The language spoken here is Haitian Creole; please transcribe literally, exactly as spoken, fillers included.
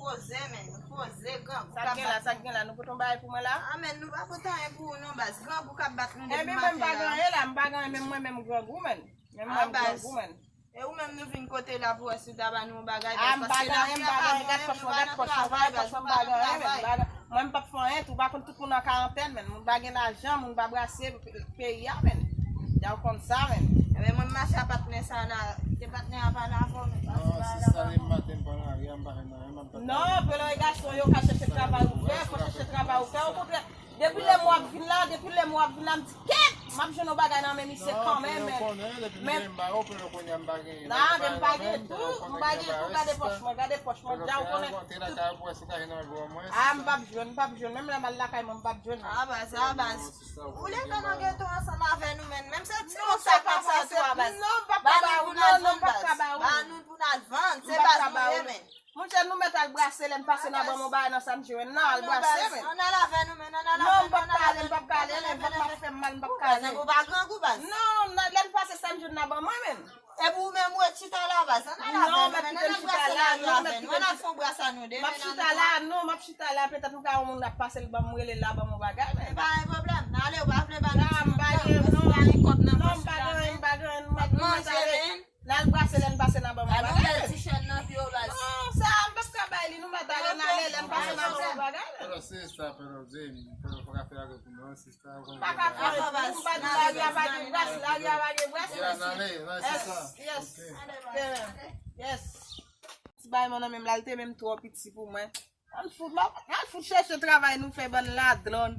Poze, men, poze, grangou. Sa k gen la, sa k gen la, nou pote yon bagay pou mwen la? Ah, men, nou pa pote anyen pou ou non, baz. Grangou k ap bat nou depi maten la. Ebyen, mwen, m pa gen anyen la, m pa gen anyen, menm mwen, menm grangou, men. Menm mwen, m grangou, men. E ou menm, nou vin kote la pou wè si w ta ba nou yon bagay, baz, paske lavi a pa bon, menm nou pa nan travay, baz, nou pa nan travay. Mwen, m p ap fè anyen tou, ou pa konn tout moun an karantèn, men, moun pa gen lajan, moun pa brase peyi a, men. Dja w konn sa, men. Ebyen, mwen, m mache a patnè sa la, te patnè a pale avè w, men, pase pa la. Non, sista, depi maten, m pa nan lari a, m pa fè anyen, m ap tann. Non, polo e gason yo ka chèche travay ou fè, fò chèche travay ou fè, okontrè. Depi lè m w ap vin la, depi lè m w ap vin la, m di, kèt! M ap jwenn yon bagay nan men misye kanmenm, men. Nan, men m pa gen tou, m pa gen tou, gade pòch mwen, gade pòch mwen, dja w konnen. Ah, m p ap jwenn, m p ap jwenn, menm lè m al lakay mwen, m p ap jwenn. Ah, baz, ah, baz. Ou leve nan geto ansanm avè nou, men. Menm se ti moun sa k ap soti a, baz. Non, m p ap ka ba ou, non, non, m p ap ka ba ou. Ba nou pou n al vann, se baz nou ye, men. Monchè, nou mèt al brase, lè n pase n a ban m yon bagay nan San Juan nan, al brase, men. Ann al avè nou, men, ann al avè nou, ann al avè nou. Non, m p ap ka ale, m p ap ka ale, men, vant m ap fè m mal, m p ap ka ale. Ou pa gen grangou, baz? Non, lè n pase San Juan nan ban mwen, men. Epi ou menm, ou ret chita la, baz? Ann al avè nou, men, ann al brase lari avè nou, ann al fè yon bras a nou de, men, ann al. M ap chita la, non, m ap chita la, petèt m ka wè yon moun ap pase, l ban m, rele l la, ban m yon bagay, men. E pa gen pwoblèm, n ale, ou pa vle ba nou ti kòb nan pòch la, men. Non, m pa gen anyen, m pa gen anyen, m ap manje, men. N al brase lè n pase nan ban mwen bagay. Gade yon bèl ti chèn nan pye w, baz. Non, sa a, m p ap ka bay li, nou mèt ale, n ale, lè n pase nan ban mwen bagay. Polo, sista, polo, Jane, polo, pa ka fè lari pou nou, sista, ou konn. Pa ka fè lari pou m, m pa di lari a pa gen bras, lari a pa gen bras, men. Ann ale, nan, sista. Yes, yes. Yes. Ti bagay mwen nan men m la, l te menm twò piti pou mwen. Ann fout, m ap, ann fout chèche travay nou fè, bann ladròn.